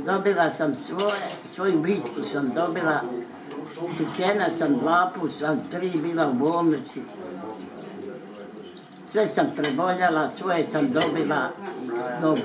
Dobila sam svoje, svoju bitku sam dobila. Tučena sam dva put, sam tri bila u bolnici. Sve sam preboljala, svoje sam dobila dobro.